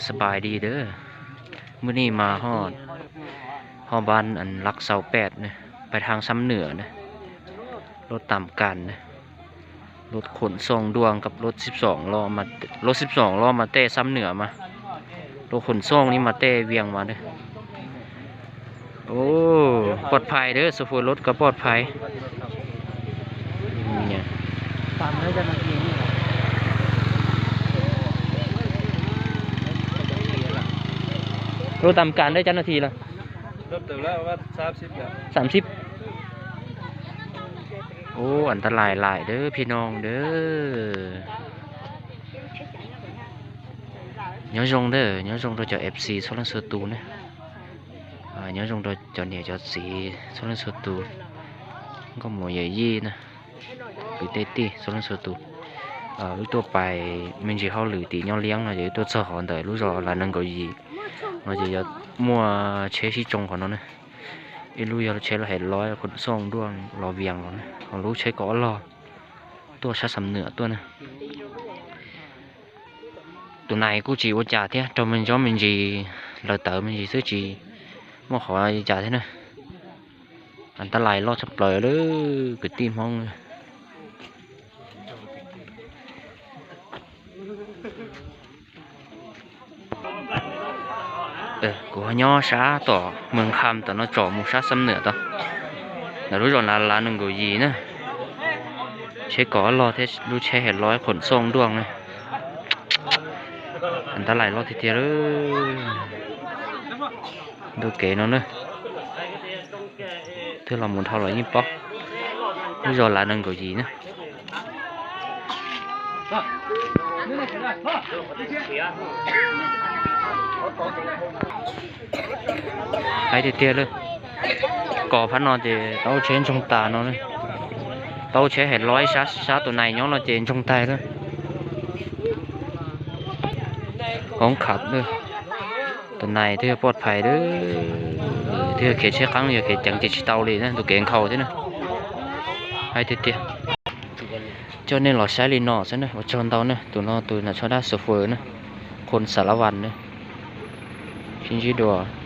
สบายดีเด้อ มื้อนี้มาฮอด ฮอดบ้านอันหลักซาวแปดนะ ไปทางซ้ำเหนือนะ รถตามกันนะ รถขนส่งด่วนกับรถสิบสองล้อมา รถสิบสองล้อมาแต่ซ้ำเหนือมา รถขนส่งนี่มาแต่เวียงมาเด้อ โอ้ ปลอดภัยเด้อ โชเฟอร์รถก็ปลอดภัย เนี่ย รถตามการได้เจ้าหน้าที่ละ สามสิบ โอ้ อันตรายหลายเด้อพี่น้องเด้อ Nyob zoo ntawm, nyob zoo rau cov F C txhua leej txhua tus na. Nyob zoo rau cov niam cov txiv txhua leej txhua tus, nkauj muam yawm yij na, kwv tij tij txhua leej txhua tus. Wb tuaj pais me ntsis hauj lwm tim Nyob Liab no ces wb tuaj txog qhov ntawm lub zos Lav Nees Nkaum Yim no ces yog muaj tsheb sib tsoo qhov no na. Ib lub yog lub tsheb los hem lob khom xoj duaj los Vias los na, ho lub tsheb kaum ob log tuaj sab Xam Nwm tuaj na. Tus nais kuj tsis ua cas thiab, raug me ntsis me ntsis, lawv tawv me ntsis xwb, tsis muaj qhov li cas thiab na. Tab lais loj tshaj plaws lawm kwv tij Hmoob. Kuv ho nyob sab tom Mws Kham tom no tsom mus sab Xam Nwm tod, ntawm lub zos Lav Nees Nkaum Yim na. Tsheb kaum ob log thiab lub tsheb hem lob khom xoj duaj na. Tab lais loj tiag tiag lawm. Ntu kev no na, twb los mus dhau los yeej paub. Lub zos Lav Nees Nkaum Yim na. Hais tiag tiag lawm, kos phab no ces tau tsheb ntsoog tas no, tau tsheb hem lob sab tus nais nyob no ces ntsoog tas lawm. Koob kham, tus nais twb yog poj phais, twb yog khiav tsheb qeeb yog khiav ceev ces tsis tau li na, tus kev nkhaus thiab na. Hais tiag tiag. Coj nej los saib li no xwb na, ua tsaug ntau na, tus no tus nam tsho dab xu fw na, khon Xav Lav Vas na. Sib ntsib dua.